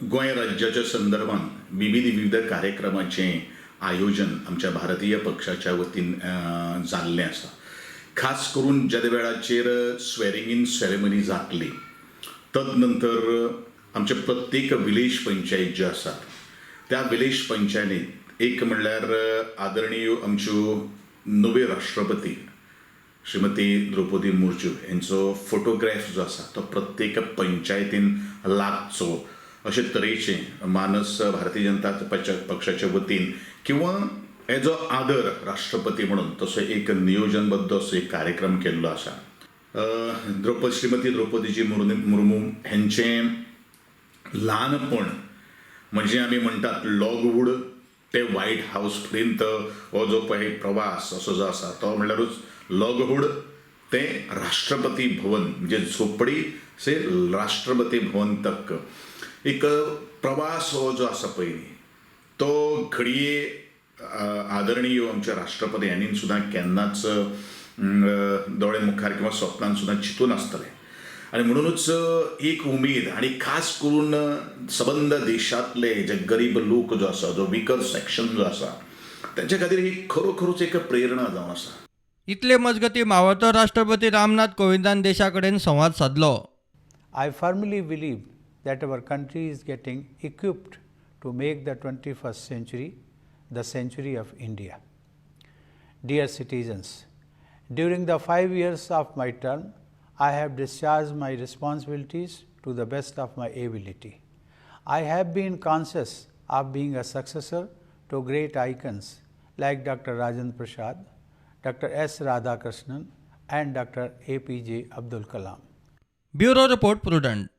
गोंय राज्याच्या संदर्भात विविध विविध कार्यक्रमाचें आयोजन आमच्या भारतीय पक्षाच्या वतीन जाल्लें आसा. खास करून ज्या वेळाचेर स्वेरिंग इन सेरेमनी जातली, तद नंतर आमचे प्रत्येक विलेज पंचायत ज्यो आसात त्या विलेज पंचायतीत एक म्हणल्यार आदरणीय आमच्यो नव्यो राष्ट्रपती श्रीमती द्रौपदी मुर्मू हेंचो फोटोग्राफ जो आसा तो प्रत्येक पंचायतीन लागचो अशे तरेचें मानस भारतीय जनता पक्षाच्या वतीन किंवा एज अ आदर राष्ट्रपती म्हणून तसो एक नियोजनबद्द असो एक कार्यक्रम केल्लो आसा. श्रीमती द्रौपदीजी मुर्मू हेंचें ल्हानपण म्हणजे आमी म्हणटात लॉगवूड ते व्हायट हावस पर्यंत हो जो पळय प्रवास असो जो आसा तो म्हणल्यारूच लॉगवूड ते राष्ट्रपती भवन, म्हणजे झोपडी से राष्ट्रपती भवन तक एक प्रवास हो जो आसा पळय न्ही, तो घडये आदरणीय आमचे राष्ट्रपती हांणी सुद्दां केन्नाच दोळे मुखार किंवा स्वप्नान सुद्दां चिंतून आसतलें. आनी म्हणुनूच एक उमेद आनी खास करून सबंद देशांतले जे गरीब लोक जो आसा, जो विकर सेक्शन जो आसा, तेंच्या खातीर ही खरोखरूच एक प्रेरणा जावन आसा. इतले मजगती मावळतो राष्ट्रपती रामनाथ कोविंदान देशा कडेन संवाद सादलो. I firmly believe that our country is getting equipped to make the 21st century the century of India. Dear citizens, during the 5 years of my term, I have discharged my responsibilities to the best of my ability. I have been conscious of being a successor to great icons like Dr. Rajendra Prasad, Dr. S. Radhakrishnan and Dr. APJ Abdul Kalam. Bureau report, Prudent.